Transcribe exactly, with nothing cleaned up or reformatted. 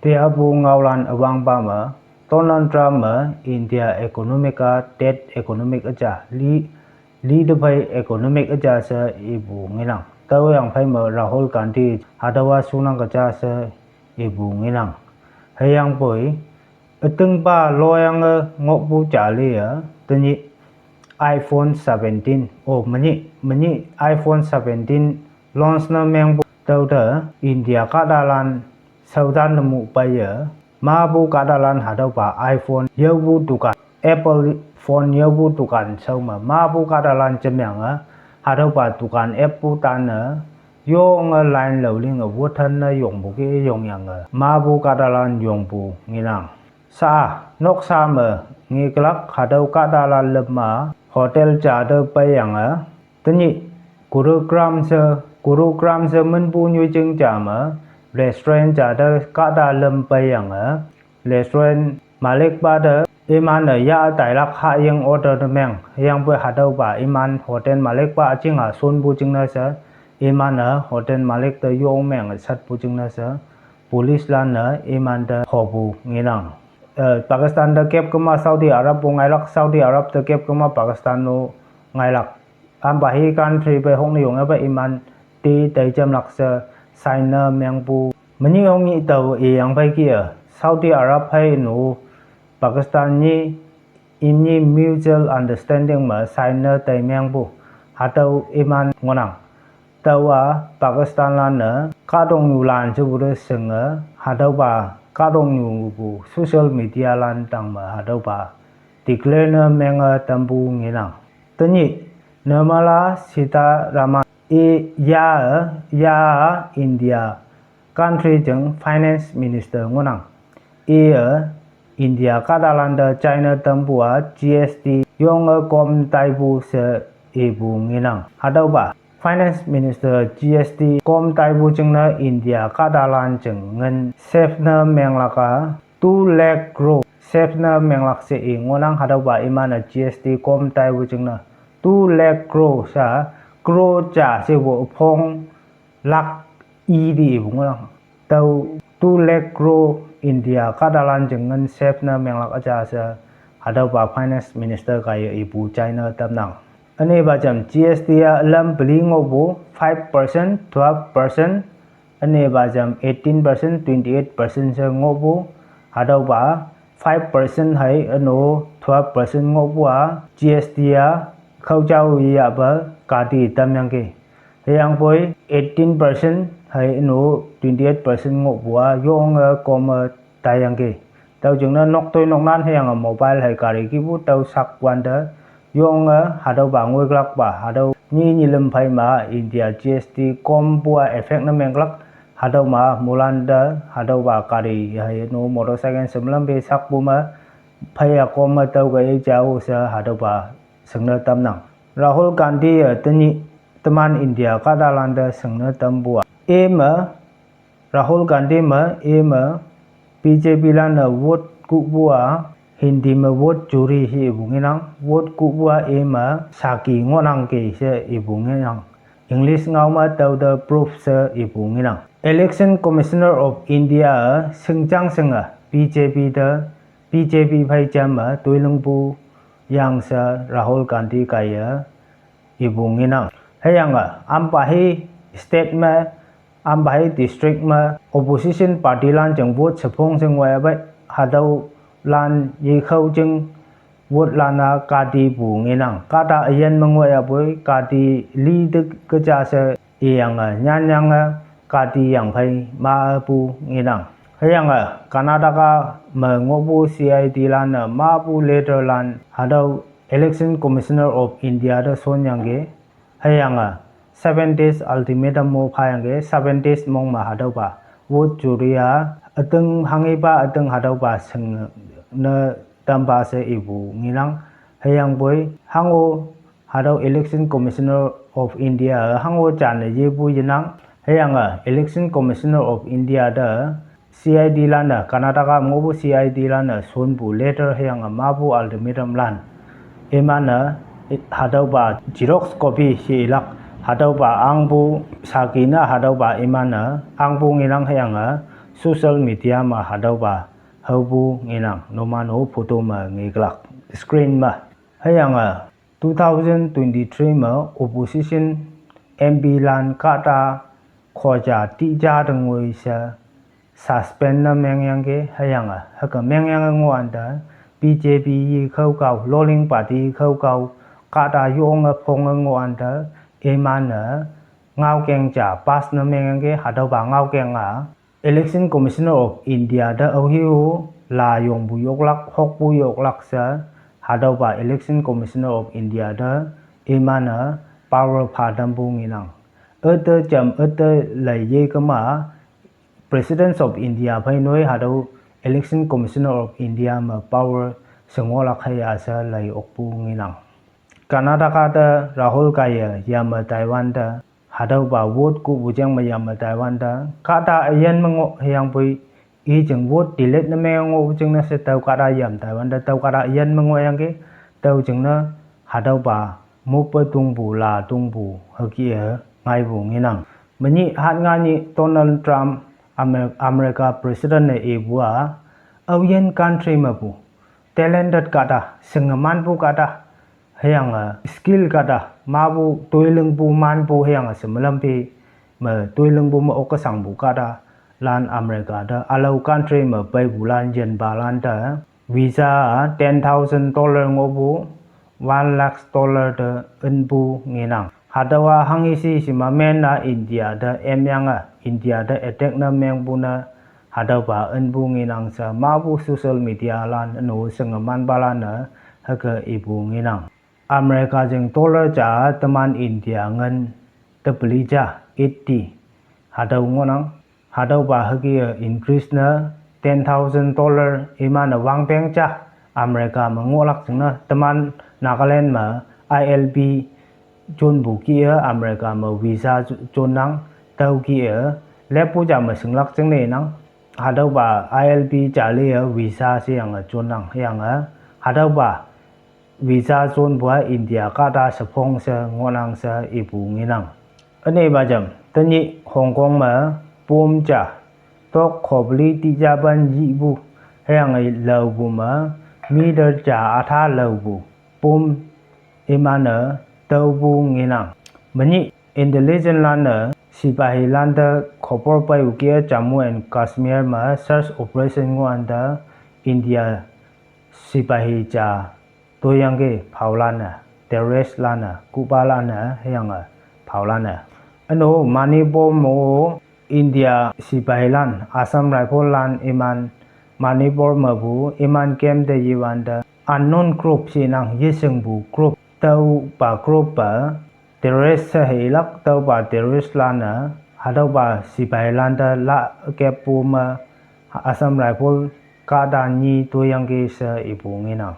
Teapu ngaolan üwangpa me, Donald Trump me India economic a dead economic üja, li, li tephei economic üja she ipu ngenang. Tüoyang phei me Rahul Gandhi hatüowa shunang keja she ipu ngenang. Hüyangpoi, ütingpa loyange ngohpu jali-e, tenyih iPhone seventeen, oh, menyih, menyih iPhone seventeen launch ne mengpu tüote India kahtalan shaotan ne mu peiye, mapu kahtalan hatüopa iPhone yaopu dukan, Apple phone yaopu dukan shao me, mapu kahtalan jemyange, hatüopa dukan appu tanne, yonge line lao linge wotan ne yongpu ke yongyange, mapu kahtalan yongpu ngenang. Sha, noksa me ngeklak hatüo kahtalan lüm ma, hotel ja te peiyange, tenyih, Gurugram she, Gurugram she minpu nyoijing ja me, restaurant ja te kahta lüm peiyange, restaurant malikpa te, iman-e ya tailak hahying order te meng, hüyangpoi hatüopa iman hotel malikpa üjinga shonpu jingne she, iman-e hotel malik te yong meng shatpu jingne she, police lan-e imante hopu ngenang. Eh, Pakistan te kep kema Saudi Arab pu ngailak, Saudi Arab te kep kema Pakistan-o ngailak. Ampa hi country pei hokne yong-e pei iman te teijamlak she sign ne mengpu. Menyih hongnyih tao iyang phei ki-e, Saudi Arab hei nu Pakistan nyi imni mutual understanding me sign ne teimengpu. Hatüo iman ngohnang. Tüowa Pakistan lan-e kahtoknyulan shepu te shinge, hatüopa kahtoknyupu social media lan tang me hatüopa declare ne menge tampu ngenang. Tenyih, Nirmala Sitharaman i ya, ya India country jing finance minister ngohnang. Iye India kahtalan te china tampu a G S T yonge kom taipu she ipu ngenang. Hatüopa finance minister G S T kom taipu jingne India kahtalan jing ngin save ne menglak a two lakh crore save ne menglak she i ngohnang. Hatüopa iman-e G S T kom taipu jingne two lakh crore sha, crore ja shepu üpong lakh i te ipu ngohnang. Tüo two lakh crore India kahtalan jing ngin save ne menglak üja she, hatüopa finance minister kaiye ipu china tamnang. Ünepa jam G S T a lam peli ngohpu five percent, twelve percent, ünepa jam eighteen percent, twenty-eight percent she ngohpu, hatüopa five percent hei üno twelve percent ngohpu a G S T a khaojao yeyahpe kati tamyangki. Hüyangpoi eighteen percent hei üno twenty-eight percent ngohpu a yonge kom-e taiyangki. Tüo jingne nok toi noknan hüyange mobile hei gari kihpu tüo sak wante yonge hatüopa ngoiklakpa hatüo nyi nyilüm phei ma India G S T kompu a effect ne menglak. Hatüo ma moilan te hatüopa gari hei üno motorcycle semlam pe sakpu me pheiya kom me tüoke i jao she hatüopa shingne tamnang. Rahul Gandhi-e tenyih teman India kahtalan te shingne tampu a, ime Rahul Gandhi me ime B J P lan-e vote kuhpu a, Hindi me vote chori she ipu ngenang, vote kuhpu a ime saki ngohnangki she ipu ngenang. English ngao me tüote proof she ipu ngenang. Election Commissioner of India-e shingjang shinge B J P te, B J P phei jam me toilingpu yang she Rahul Gandhi kaiye ipu ngenang. Hüyange ampa hi state me, ampa hi district me opposition party lan jing vote shephong she ngoiyapei, hatüolan yekhao jing vote lan a katipu ngenang. Kahta üyin me ngoiyapoi kati li te keja she iyange nyanyange kati yang phei mapu ngenang. Hüyange Karnataka me ngohpu C I D lan-e mapu leader lan hatüo Election Commissioner of India te shonyangki. Hüyange seven days ultimatum mo phayangki, seven days mong me hatüopa vote chori a üting hanghepa üting hatüopa shingne tampa she ipu ngenang. Hüyangpoi hango hatüo Election Commissioner of India hango janne yepu yenang. Hüyange Election Commissioner of India te C I D lan-e, Karnataka me ngohpu C I D lan-e shonpu letter hüyange mapu ultimatum lan iman-e hatüopa xerox copy she ilak, hatüopa angpu saki ne hatüopa iman-e angpu ngenang. Hüyange social media me hatüopa haopu ngenang, numan-o photo me ngeklak screen me. Hüyange two thousand twenty-three me opposition M P lan kahta khoja tija te ngoi she suspend ne mengyangki, hüyange hüke mengyange ngohwante B J P yi khao kao, ruling party khao kao, kahta yonge phonge ngohwante, iman-e ngaokeng ja pass ne mengyangki, hatüopa ngaokeng-a Election Commissioner of India te aohe-o la yongpu yoklak, hokpu yoklak she, hatüopa Election Commissioner of India te iman-e power pha tampu ngenang. Üte jam üte lei ye kema, President of India phei noi hatüo Election Commissioner of India me power she ngohlak hüya she lei okpu ngenang. Karnataka te Rahul Gaiye yame taiwante, hatüopa vote kuhpu jeng me yame taiwante, kahta üyin me ngoh hüyangpoi, i jing vote delete ne meng ngohpu jingne she tao kahta yam taiwante, tao kahta üyin me ngohyangki, tao jingne hatüopa moppe tongpu la tongpu hüke-e ngaipu ngenang. Menyih hatnga nyih Donald Trump, Amer-, America President ne ipu-a, aoyin country mepu talented kahta, shingemanpu kahta, hüyange skill kahta, mapu toilingpu manpu hüyange shemelam phi me toilingpu me okkesangpu kahta, lan America te ülao country me peipulan yinpalan te visa ten thousand dollar ngohpu, one lakh dollar te ünpu ngenang. Hatüowa hanghe shi shima men-a India te emyange, India te attack ne mengpu ne, hatüopa ünpu ngenang she mapu social media lan üno shingemanpalan-e hüke ipu ngenang. America jing dollar ja teman India ngin tepeli ja eighty hatüo ngohnang. Hatüopa hüke-e increase ne ten thousand dollar iman-e wangpeng ja America me ngohlak jingne teman Nagaland me I L P jonpu kih-e America me visa jonnang, tüo kih-e leppu ja me shinglak jingne nang. Hatüopa I L P jali-e visa sheyange jonnang, hüyange hatüopa visa jonpu-a India kahta shephong she ngohnang she ipu ngenang. Ünepa jam, tenyih Hong Kong me bomb ja, tok khopeli tijapan yipu, hüyange laopu me meter ja atha laopu bomb iman-e taopu ngenang. Menyih intelligence lan-e sipahilan te khopor peipu kih-e Jammu and Kashmir me search operation ngohwante India sipahi ja toiyangki phaolan-e, terrorist lan-e, kuhpalan-e hüyange phaolan-e. Üno Manipur me-o India sipahilan, Assam Rifle lan iman Manipur mepu iman camp te yewante unknown group shenang yeshingpu group, tüopa group-e terrorist she heilak, tüopa terrorist lan-e hatüopa sipahilan te la keppu me Assam Rifle kahta nyi toiyangki she ipu ngenang.